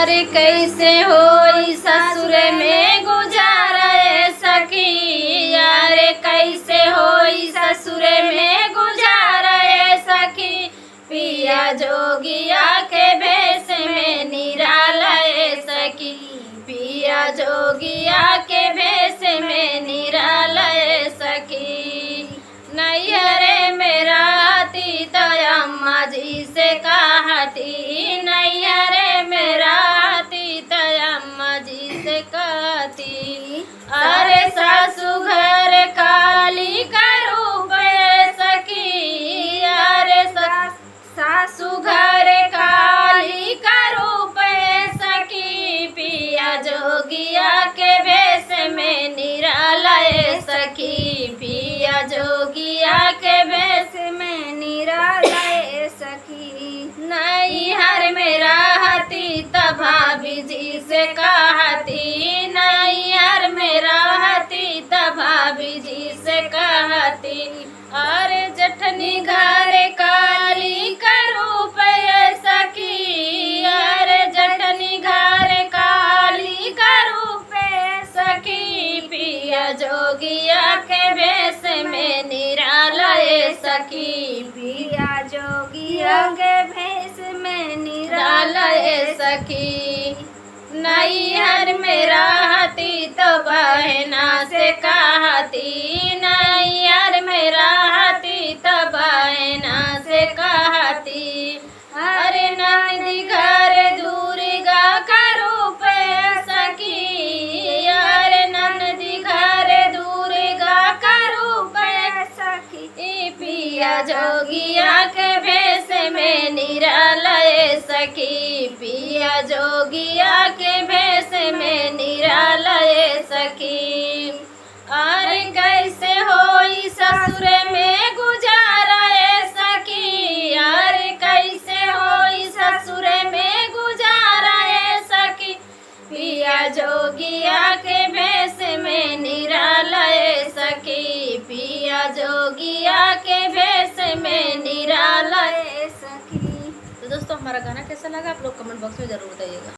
अरे कैसे होई ससुर में गुजारा ए सखी, अरे कैसे होई ससुर में गुजारा ए सखी। पिया जोगिया के भेष में निराला ए सखी, पिया जोगिया के भेष में निराला ए सखी। नैहरे मेरा तीत अम्मा जी से कहती, नैहरे मेरा तीत अम्मा जी से कहती। अरे सासू घर काली का रूप ए सखी, अरे सासू घर काली का रूप ए सखी। पिया जोगिया के भेष में निराला ए सखी, पिया जोगिया के भेष में निराला ए सखी। नैहर में रहती त भाभी जी से कहती, नैहर में रहती त भाभी जी से कहती। अरे जठनी घर काली का रूप ए सखी, अरे जठनी घर काली का रूप ए सखी। पिया जोगिया के भेष में निराला ए सखी, पिया जोगिया के भेष में निराला निराला ए ए सखी। नैहर में रहती तो बहना से कहती, नैहर में रहती तो बहना से कहती। अरे नंदी घर दुर्गा का रूप ए सखी, अरे नंदी घर दुर्गा का रूप ए सखी। ई पिया जोगिया के भेष में निराला ए सखी, पिया जोगिया के भेष में निराला ए सखी। अरे कैसे होई ससुर में गुजारा ए सखी, अरे कैसे होई ससुर में गुजारा ए सखी। पिया जोगिया के भेष में निराला ए सखी, पिया जोगिया के भेष में निराला ए सखी। तो दोस्तों, हमारा गाना कैसा लगा आप लोग कमेंट बॉक्स में ज़रूर बताइएगा।